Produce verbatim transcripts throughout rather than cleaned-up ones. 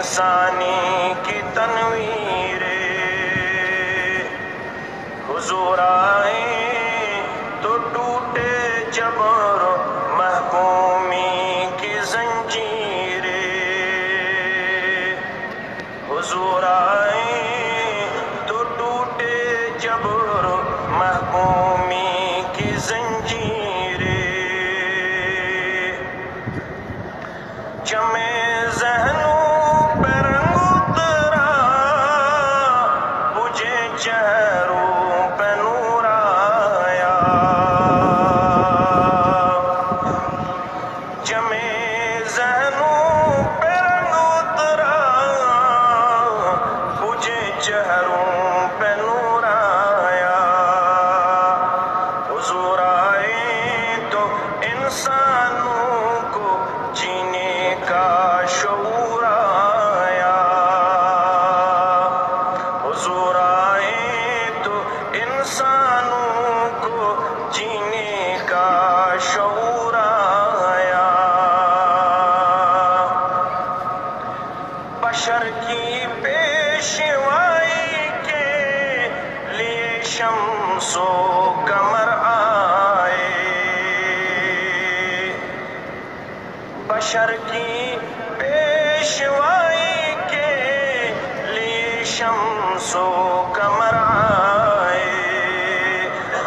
انسانی کی تنویر، حضور آئے تو ٹوٹے جبر و محکومی کی زنجیر۔ حضور آئے تو ٹوٹے جبر و محکومی کی زنجیر۔ جمع ذہنوں پہ رنگ اترا، بجھے چہروں پہ نور آیا۔ جمع ذہنوں پہ رنگ اترا، بجھے چہروں پہ نور آیا۔ حضور آئے تو انسانوں کو جینے کا شعور آیا۔ حضور آئے تو انسانوں کو جینے کا شعور آیا۔ بشر کی پیشوائی کے لیے شمس و قمر آئے۔ بشر کی پیشوائی کے لیے شمس و قمر آئے۔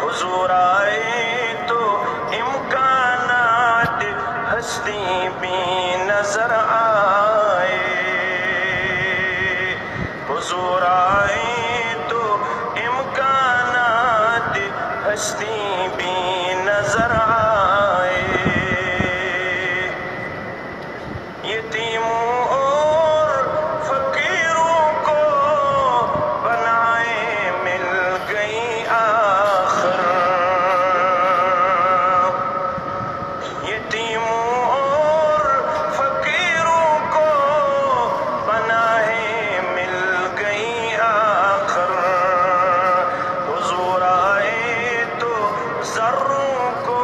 حضور آئے تو امکانات ہستی بھی نظر آئے۔ حضور آئے تو امکانات ہستی بھی نظر آئے۔ یتیموں اور فقیروں کو پناہیں مل گئی آخر۔ یتیموں اور فقیروں کو پناہیں مل گئی آخر۔ حضور آئے تو ضروں کو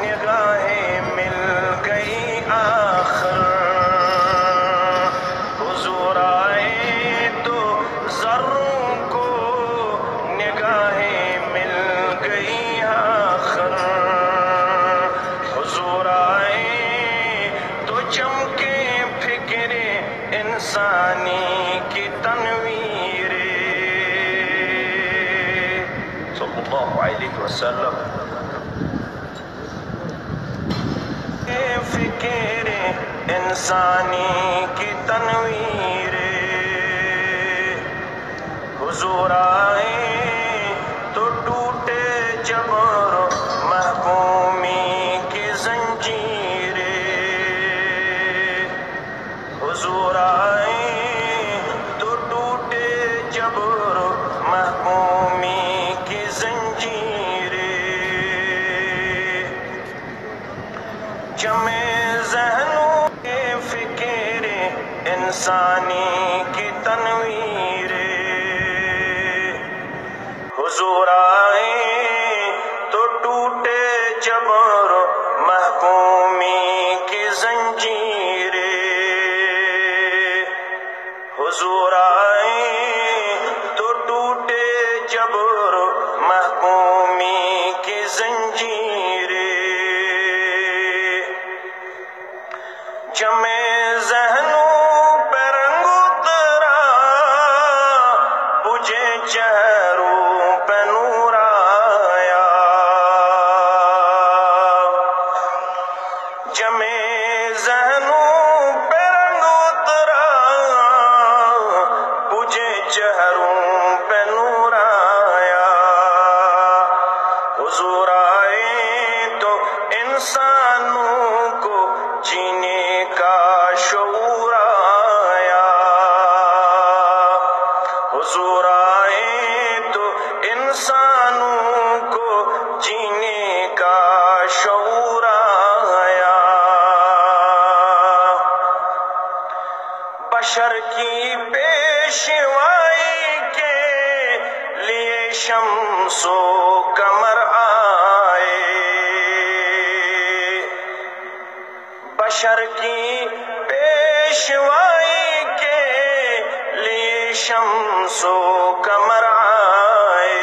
نگاہیں مل گئی آخر۔ حضور آئے تو ذروں کو نگاہیں مل گئی آخر۔ حضور آئے تو چمکے فکر انسانی کی تنویر۔ صلی اللہ علیہ وسلم۔ فکر انسانی کی تنویر۔ حضور آئے تو ٹوٹے جبر و محکومی کی زنجیر۔ حضور آئے تو ٹوٹے جبر و محکومی کی زنجیر۔ جمع ذہنوں کے فکر انسانی کی تنویر۔ حضور آئے تو ٹوٹے جبر و محکومی کی زنجیر۔ حضور آئے تو ٹوٹے جبر و محکومی کی زنجیر۔ جمع ذہنوں پہ رنگ اترا، بجھے چہروں پہ نور آیا۔ جمع ذہنوں پہ رنگ اترا، بجھے چہروں پہ نور آیا۔ حضور آئے تو انسانوں کو جینے کا شعور آیا۔ حضور آئے تو انسانوں کو جینے کا شعور آیا۔ بشر کی پیشوائی کے لیے شمس و قمر آئے۔ بشر کی پیشوائی شمس و قمر آئے،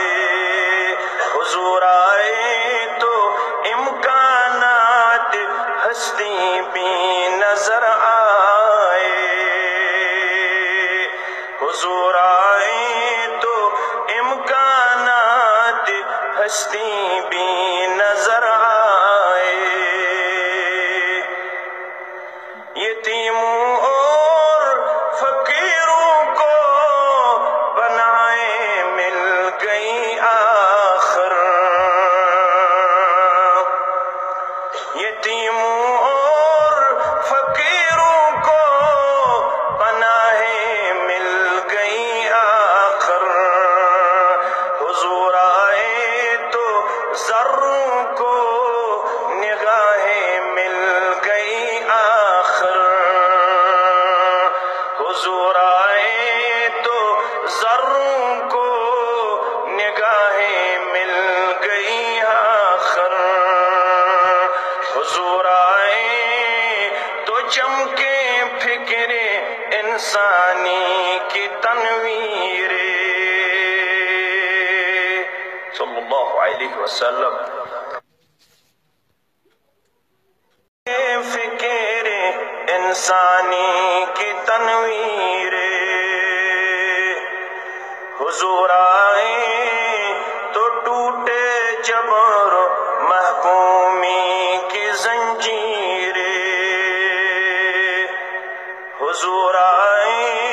حضور آئے تو امکانات ہستی بھی نظر آئے۔ حضور آئے تو امکانات ہستی بھی نظر آئے۔ یتیموں اور فقیروں کو پناہیں مل گئی آخر۔ یتیموں اور فقیروں کو پناہیں مل گئی آخر۔ حضور آئے تو ذروں کو نگاہیں مل گئی آخر۔ حضور آئے تو ذروں کو نگاہیں مل گئی آخر۔ حضور آئے تو چمکے فکر انسانی کی تنویر۔ صلی اللہ علیہ وسلم۔ فکر انسانی کی تنویر۔ حضور آئے تو ٹوٹے جبر محکومی کی زنجیر۔ حضور آئے